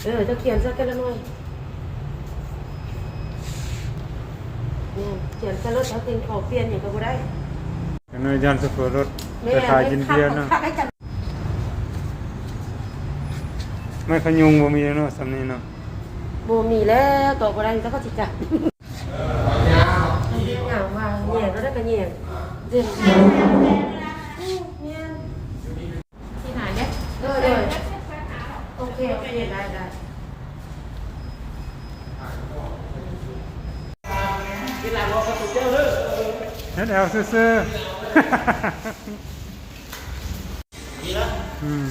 ເອີ ເຈົ້າຂຽນໃສ່ກັນລະໜ່ອຍ. ແມ່ນ ຂຽນໃສ່ລົດ ເຮົາຈຶ່ງຂໍປ່ຽນຫຍັງກໍບໍ່ໄດ້. ຈັກໜ່ອຍຢ້ານໂຊເຟີລົດ ແມ່ນ ໄປຂາຍກິນເບຍເນາະ. ໄມ້ຂະຍຸງບໍ່ມີເນາະ ສ່ຳນີ້ເນາະ. ບໍ່ມີແລ້ວ ຕອກບໍ່ໄດ້ ແລ້ວເຂົາຊິຈັບ. ຍາວວ່າແຍງ ເຮົາໄດ້ກະແຍງ ເດັ່ນ. ອືມ ແມ່ນ. ທີ່ໄຫນເດ້? ໂດຍ ໂດຍ ໂອເຄ ໂອເຄ ໄດ້ ໄດ້. ເຮັດແອວຊື່ໆ. ອືມ.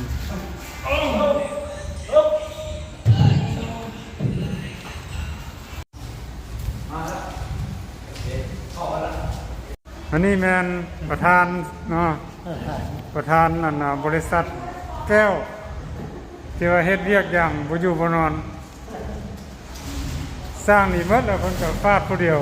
ອັນນີ້ແມ່ນປະທານເນາະ ປະທານ ອັນນ່າ ບໍລິສັດແກ້ວ ທີ່ວ່າເຮັດວຽກຢ່າງບໍ່ຢູ່ບໍ່ນອນ ສ້າງນີ້ໝົດແລ້ວ ເພິ່ນກໍຟາດຜູ້ດຽວ.